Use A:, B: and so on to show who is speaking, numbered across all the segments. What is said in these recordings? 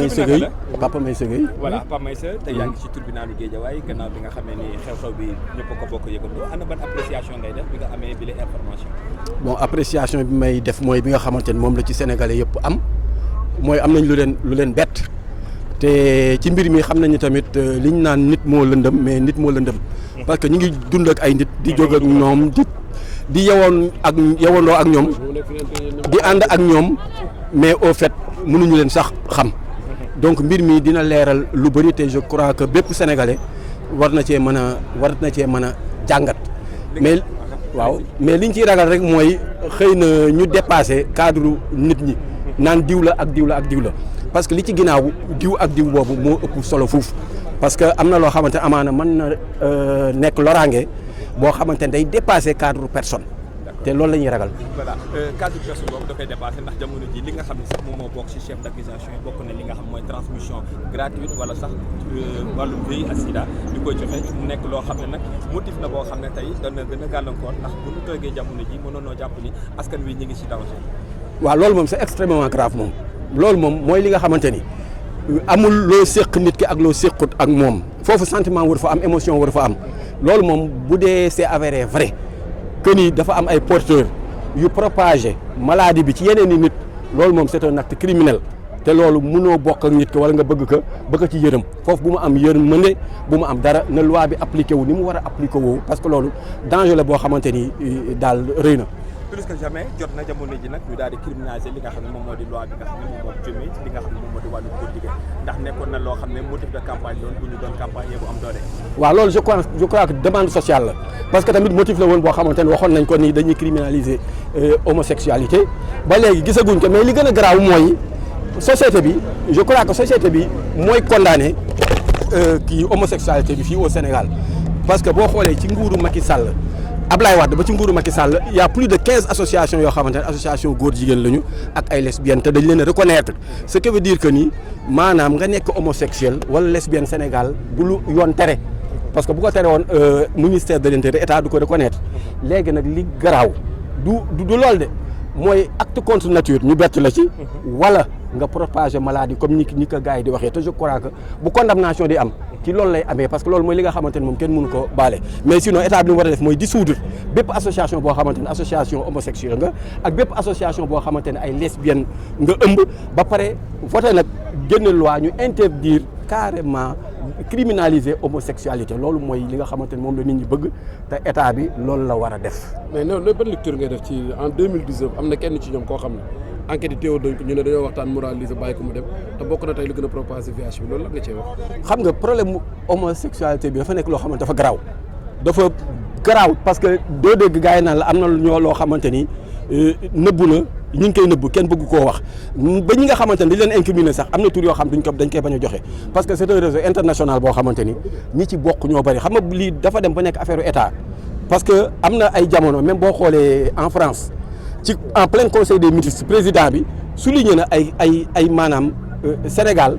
A: Meïssa Gueye Papa Meïssa Gueye.
B: voilà Papa Meïssa tey yaa ngi ci tribunalu Guédiawaye gannaaw bi nga xamee ni xew-xew bi ñëpp ko bokk yëgandoo ana ban appréciation ngay def bi nga amee bi la information.
A: bon appréciation bi may def mooy bi nga xamante ni moom la ci sénégalais yëpp am mooy am nañ lu leen bett te ci mbir mi xam nañu tamit liñ naan nit moo lëndëm mais nit moo lëndëm parce que ñu ngi dund ak ay nit di jóg ak ñoom di yewandoo ak ñoom di ànd ak ñoom mais au fait mënuñu leen sax xam donc mbir mi dina leeral lu bëri te je crois que bépp sénégalais war na cee mën a jàngat mais waaw mais liñ ciy ragal rek mooy xëy na ñu dépassé cadre nit ñi naan diw la ak diw la ak diw la parce que li ci ginnaaw diw ak diw boobu moo ëpp solo fuuf parce que am na loo xamante amaana mën na nekk loraange boo xamante ne day dépassé cadre personne te loolu la ñuy ragal.
B: voilà cadre personne boobu da koy dépassé ndax jamono ji li nga xam ne sax moom moo bokk ci chef d'accusation yi bokk na li nga xam mooy transmission gratuite wala sax wàllum VIH ak sida di koy joxe mu nekk loo xam ne nag motif la boo xam ne tey dana gën a gàllankoor ndax bu ñu toogee jamono ji mënoonoo jàpp ni askan wi ñu ngi ci danger.
A: waaw loolu moom c'est extrêmement grave moom loolu moom mooy li nga xamante ni amul loo séq nit ki ak loo séqut ak moom foofu sentiment war fa am émotion war fa am loolu moom bu dee c'est avéré vrai que ni dafa am ay porteurs yu propagé maladie bi ci yeneen i nit loolu moom c'est un acte criminel te loolu mënoo bokk ak nit ki wala nga bëgg ci yërëm foofu bu mu am yërmande bu mu am dara na loi bi appliqué wu ni mu war a appliqué wu parce que loolu danger la boo xamante ni daal rëy na.
B: plus que jamais jot na jamono ji nag ñu daal di criminaliser li nga xam ne moom moo di loi bi nga xam ne moom moo jëmee ci li nga xam ne moom moo di wàllu góor jigéen ndax nekkoon na loo xam ne motif de campagne loolu bu ñu doon campagne bu am doole.
A: waaw loolu je crois que demande sociale la parce que tamit motif la woon boo xamante ne waxoon nañ ko ni dañuy criminaliser homosexualité ba léegi gisaguñ ko mais li gën a garaaw mooy société bi je crois que société bi mooy condamné homosexualité bi fii au Sénégal parce que boo xoolee ci nguuru Macky Sall. Ablaye Wade ba ci nguuru Macky Sall y a plus de 15 associations yoo xamante ne association góor jigéen lañu ak ay lesbiennes te dañ leen a reconnaître ce qui veut dire que ni maanaam nga nekk homosexuel wala lesbienne Sénégal du lu yoon tere parce que bu ko tere woon ministère de l'Intérieur état du ko reconnaître léegi nag li garaaw du lool de mooy acte contre nature ñu bett la ci wala nga propager maladie comme ni ko gars yi di waxee te je crois que bu condamnation di am ci loolu lay amee parce que loolu mooy li nga xamante ne moom kenn mënu ko baale mais sinon état bi li mu war a def mooy dissoudre bépp association boo xamante ne association homosexuelle nga ak bépp association boo xamante ne ay lesbiennes nga ëmb ba pare voté nag génne loi ñu interdire carrément criminaliser homosexualité loolu mooy li nga xamante ne moom la nit ñi bëgg te état bi loolu la war a def.
C: mais non loolu ban lecture ngay def ci en 2019 am na kenn ci ñoom koo xam ne enquête yi teewul dañ ko ñu ne dañoo waxtaan moraliser bàyyi ko mu dem te bokk na tey lu gën a propager VIH bi loolu la nga cee wax.
A: xam nga problème mu homosexualité bi dafa nekk loo xamante dafa garaaw parce que doo dégg gars yi naan la am na ñoo loo xamante ni nëbbu na ñu ngi koy nëbbu kenn bëgg koo wax ba ñi nga xamante ni dañ leen incriminer sax am na tur yoo xam dañ koy bañ a joxe parce que c'est un réseau international boo xamante ni ñi ci bokk ñoo bari xam nga lii dafa dem ba nekk affaire état parce que am na ay jamono même boo xoolee en France ci en plein conseil des ministres président bi souligné na ay maanaam Sénégal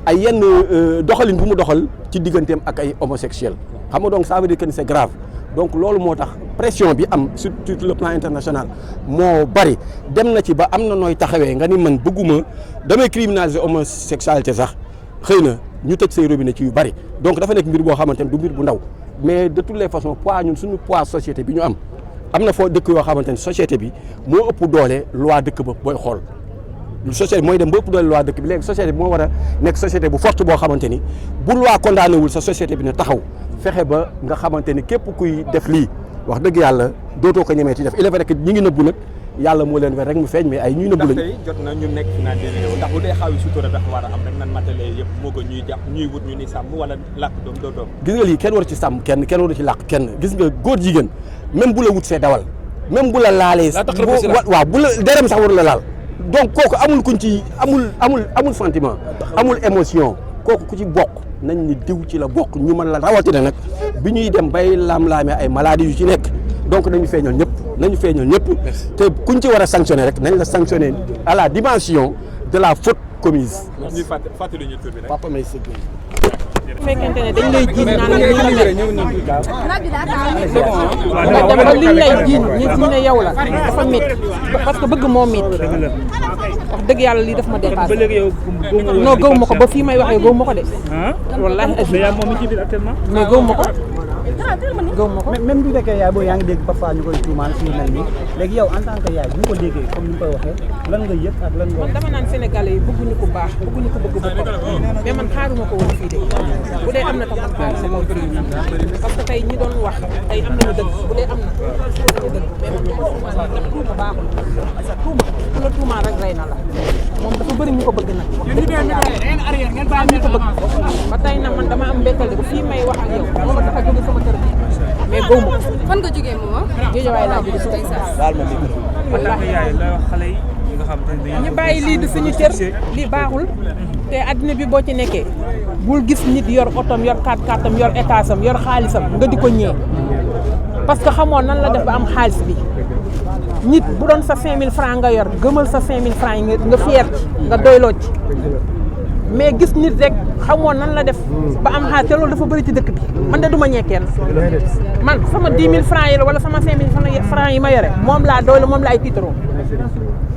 A: ay yenn doxalin bu mu doxal ci digganteem ak ay homosexuels xam nga donc ça veut dire que c'est grave donc loolu moo tax pression bi am sur le plan international moo bari dem na ci ba am na nooy taxawee nga ni man bëgguma damay criminaliser homosexualité sax xëy na ñu tëj say robinet ci yu bari donc dafa nekk mbir boo xamante ne du mbir bu ndaw mais de toutes les façons poids ñun suñu poids société bi ñu am na foo dëkk yoo xamante ne société bi moo ëpp doole loi dëkk ba booy xool société mooy dem ba ëpp doole loi dëkk bi léegi société bi moo war a nekk société bu forte boo xamante ni bu loi condamné wul sa société bi ne taxaw fexe ba nga xamante ni képp kuy def lii wax dëgg yàlla dootoo ko ñemee ci def il est vrai que ñi ngi nëbbu nag yàlla moo leen weer rek mu feeñ mais ay ñuy nëbbu lañ.
B: ndax tey jot na ñu nekk final des vidéos ndax bu dee xaw yi sutura dafa war a am rek nan matale yëpp moo ko ñuy jàpp ñuy wut ñu ni sàmm wala làkk doom doo doom.
A: gis nga lii kenn waru ci sàmm kenn waru ci làkk kenn gis nga góor jigéen même bu la wut see dawal même bu la laalee. waaw bu la derem sax waru la laal. donc kooku amul kuñ ci amul sentiment amul émotion kooku ku ci bokk nañ ni diw ci la bokk ñu mën la rawatina nag bi ñuy dem bay laam-laamee ay maladies yu ci nekk donc nañu feeñal ñëpp te kuñ ci war a sanctionner rek nañ la sanctionner à la dimension de la faute commise.
B: ñuy fàttali ñu tur bi rek.
A: Papa Meïssa Gueye.
D: fekkente ne dañ lay jiiñ naan la nii la mel nga dem ba liñ lay jiiñ ñi fi ne yow la dafa métti parce que bëgg moo métti wax dëgg yàlla lii daf ma dépassé non gëw ma ko ba fii may waxee gëw ma ko de wallaahi mais gëw ma ko gëw ma ko
E: même bu fekkee yaay boobu yaa ngi dégg parfois ñu koy tuumaal si mel nii léegi yow en tant que yaay bu ñu ko déggee comme ni ñu koy waxee lan nga yëg ak lan nga.
D: man dama naan Sénégalais yi bëgguñu ko baax bëgguñu ko bëgg boppam mais man xaaruma ko woon fii de bu dee am na tam man xaaruma ko woon fii parce que tey ñi doon wax tey am nañu dëgg bu dee am na dëgg mais man dama tuumaal ndax tuuma baaxul tuuma ku la tuumaal rek rey na la moom dafa bëri ñu ko bëgg nag am ñu ko bëgg ba tey nag man dama am mbéttal de fii may wax ak yow moom dafa jóge sama kër mais gëw ma ko
F: fan nga jógee moom
D: Géejawaay laa jóge si tey saa wallaahi ñu bàyyi lii di suñu cër lii baaxul te addina bi boo ci nekkee bul gis nit yor otom yor 4x4am yor étage am yor xaalisam nga di ko ñee parce que xamoo nan la def ba am xaalis bi nit bu doon sa 5000 francs nga yor gëmal sa 5000 francs yi nga fier ci nga doyloo ci mais gis nit rek xamoo nan la def ba am xaalis te loolu dafa bëri ci dëkk bi man de du ma ñeekeen man sama 10 000 francs yi la wala sama 5 000 francs yi ma yore moom laa doyloo moom laay tiitaroo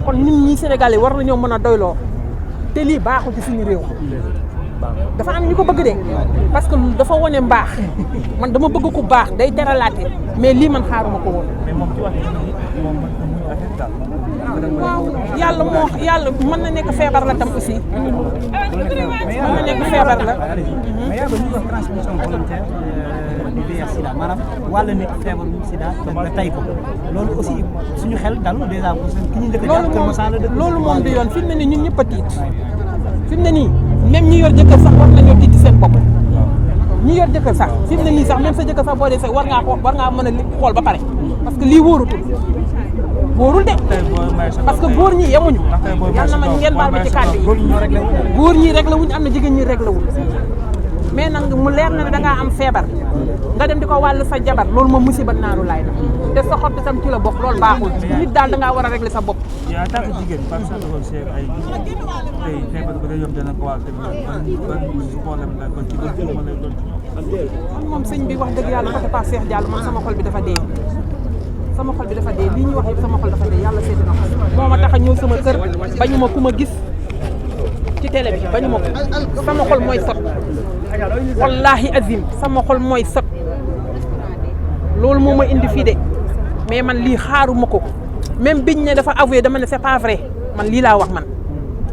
D: kon nit ñi Sénégal yi war nañoo mën a doyloo te lii baaxul ci suñu réew dafa am ñu ko bëgg de parce que dafa wane mbaax man dama bëgg ku baax day teralaate mais lii man xaaruma ko woon. waaw yàlla mën na nekk feebar la tam aussi mën na nekk feebar la.
E: mais yaa ngi ko transmission volontaire du VIH sida maanaam wàll nit feebaru sida nga tay ko loolu aussi suñu xel dalu déjà ki ñu njëkk a jàpp Kër Masar la dëkk
D: loolu moom di yoon fi mu ne nii ñun ñëpp a tiit fi mu ne nii même ñi yor jëkkër sax war nañoo tiit ci seen bopp ñi yor jëkkër sax fi mu ne nii sax même sa jëkkër sax boo dee sax war ngaa mën a xool ba pare parce que lii wóorutul wóorul de parce que góor ñi yemuñu yal na ma ngeen baal ma ci kàddu yi góor ñi rek la wuñ am na jigéen ñi rek la wuñ mais nag mu leer na ne da ngaa am feebar nga dem di ko wàll sa jabar loolu moom musiba naaru laay na te sa xol tam ci la bokk loolu baaxul nit daal da ngaa war a régler sa bopp.
G: yaa en tant que jigéen par exemple ay tey feebar bu dee yomb dana ko wàll tamit ban problème la ko ci doon wala doon
D: man moom sëñ bi wax dëgg yàlla côté Pape Cheikh Diallo man sama xol bi dafa dee sama xol bi dafa dee lii ñu wax yëpp sama xol dafa dee yàlla seeti na ko moo ma tax a ñëw sama kër bañu ma ku ma gis ci télé bi bañu ma ko sama xol mooy sot wallahi azim sama xol mooy sot loolu moo ma indi fii de mais man lii xaaruma ko même biñ ne dafa avoué dama ne c'est pas vrai man lii laa wax man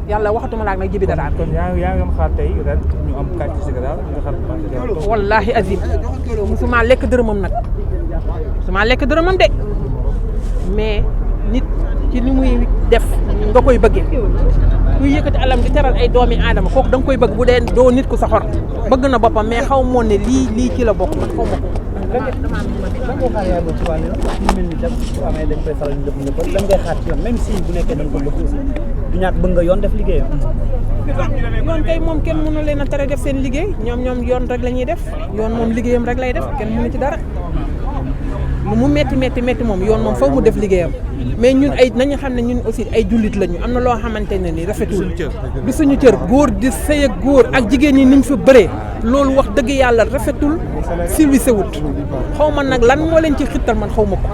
D: yàlla waxatuma laak nag jibi dara
G: kon yaa ngi am xaar tey ren ñu am kàcc si gannaaw nga xam
D: wallahi azim musuma lekk dërëmam nag musuma lekk dërëmam de mais nit ci ni muy def nga koy bëggee kuy yëkkati alam di teral ay doomi aadama kooku da nga koy bëgg bu dee doo nit ku sa xor bëgg na boppam mais xaw moon ne lii ci la bokk man xaw ma ko.
E: lan ngay xaar yaay boobu ci wàllu yoon ñu mel ni dem su amee dañ koy faral di def nëbb lan ngay xaar ci yoon même si bu nekkee da nga ko bëgg aussi du ñàkk bëgg nga yoon def liggéeyam.
D: yoon kay moom kenn mënu leen a tere def seen liggéey ñoom yoon rek la ñuy def yoon moom liggéeyam rek lay def kenn mënu ci dara lu mu metti moom yoon moom faw mu def liggéeyam mais ñun ay nañu xam ne ñun aussi ay jullit lañu am na loo xamante ne ni rafetul du suñu cër góor di sëy ak góor ak jigéen ñi niñ fi bëree loolu wax dëgg yàlla rafetul civilisé wut xaw ma nag lan moo leen ci xittal man xaw ma ko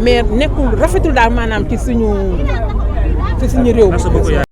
D: mais nekkul rafetul daal maanaam ci suñu réew mi